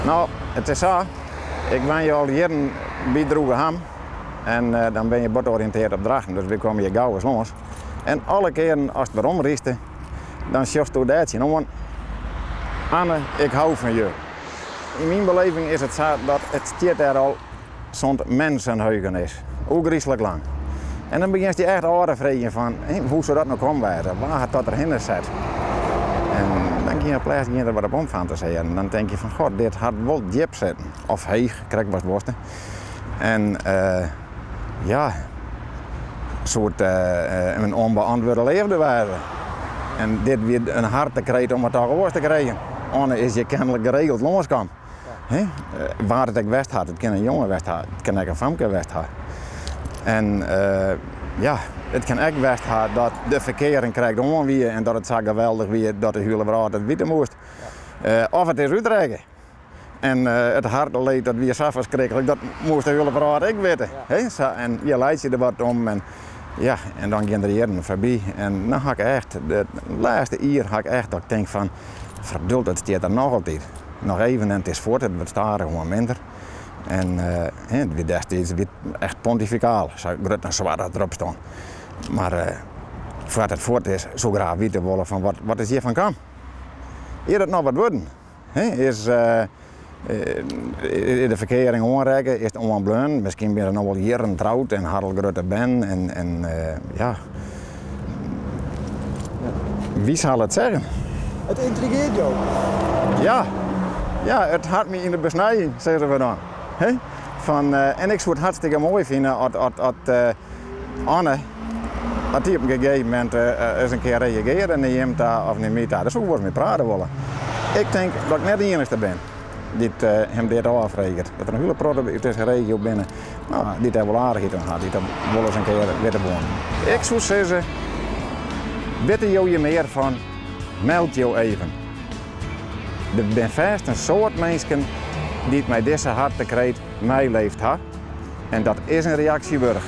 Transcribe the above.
No, it is sa, ik wenje al jierren by Droegeham en dan bin je bot oriïntearre op Drachten, dus wy komme hjir gauris lâns. En alle kearen ast werom rydst, dan sjochsto dêr tsjinoan, Anne, ik hou fan je. Yn myn beleving is it sa dat it stiet dêr al sûnt mensenheugenis, oergryslik lang. En dan begjinst je echt ôf te freegjen fan, hoe soe dat no kommen wêze? Wa hat dat derhinne set? En dan gean je op lêst gean der wat op omfantasearjen. En dan tink je fan, god, dit hat wol djip sitten. Of heech, krekt watst wolst. En ja, soe it in ûnbeantwurde leafde wêze? En dit wie in hartekreet om it toch oars te krijen. Anne is hjir kennelik geregeld lânskaam. Wa't it ek west hat, it kin in jonge west ha, it kin ek in famke west ha. En ja, it kin ek west ha dat de ferkearing krekt oan wie en dat it sa geweldich wie dat de hiele wrâld it witte moast. Of it is útrekke. En it harteleed dat wie sa ferskriklik, dat moast de hiele wrâld ek witte. Sa, en je laitsje der wat om en ja, en dan gean der jierren foarby. En dan ha ik echt, de lêste jier ha ik echt dat ik tink fan, ferduld, it stiet der noch altyd. Noch even en it is fuort, it wurdt stadichoan minder. En it wie destiids wie echt pontifikaal, sa grut en swart dat derop stond. Mar foar't it fuort is, soe ik graach witte wolle fan wat, wat is hjirfan kaam? Is dat noch wat wurden? Is de ferkearing oanrekke, is it oanbleaun? Miskien binne se no wol jierren troud en ha al grutte bern en, en ja. Wie sal it zeggen? It yntrigearret jo? Ja, ja, it hat my yn de besnijing, sizze we dan. Fan, en ik soe it hartstikke moai fine at, at, at Anne, at dy op in gegeven momint ris in kear reagearre nei jim ta of nei my ta, dêr soe ik wol ris mei prate wolle. Ik tink dat ik net de iennichste bin dy't him dit ôffreget. Dat der in hiele protte út dizze regio binne dy't dêr wol aardichheid oan ha, dy't dat wol ris in kear witte woenen. Ik soe sizze, witte jo hjir mear fan, meld jo even. Der binne fêst in soad minsken dy't mei dizze hartekreet meileefd ha en dat is in reaksje wurdich.